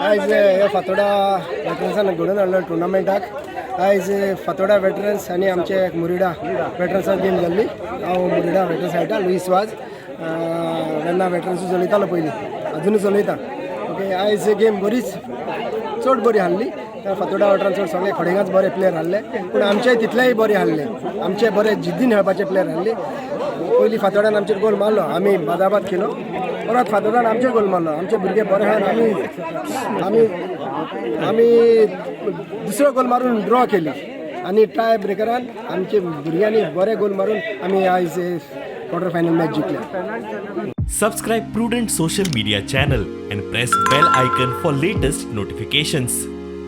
आयज हे फातोडा वेटरन्सान घडोवन हाडलो टुर्नामेंटाक. आयज फातोडा वेटरन्स आनी आमचे मुरिडा वेटरन्सान गेम जाल्ली. हांव मुरिडा वेटरन्स खेळटा, लुईस वाज. वेर्ना वेटरन्सूय चलयतालो पयलीं, अजुनूय चलयता. ओके, आयज गेम बरीच चड बरी आहली. फातोडा वेटरन्स चड सगळे खडेंगाच बरे प्लेयर आहले, पूण आमचेय तितलेय बरे आहले. आमचे बरे जिद्दीन खेळपाचे प्लेयर आहले. पयलीं फातोड्यान आमचेर गोल मारलो, आमी बादाबाद केलो. परत फातोड्यान आमचेर गोल मारलो. आमचे भुरगे बरे आहात. आमी आमी आमी दुसरो गोल मारून ड्रॉ केली आनी टाय ब्रेकरान आमचे भुरग्यांनी बरे गोल मारून आमी आयज क्वॉर्टर फायनल मॅच जिखले. Subscribe Prudent Social Media channel and press bell icon for latest notifications.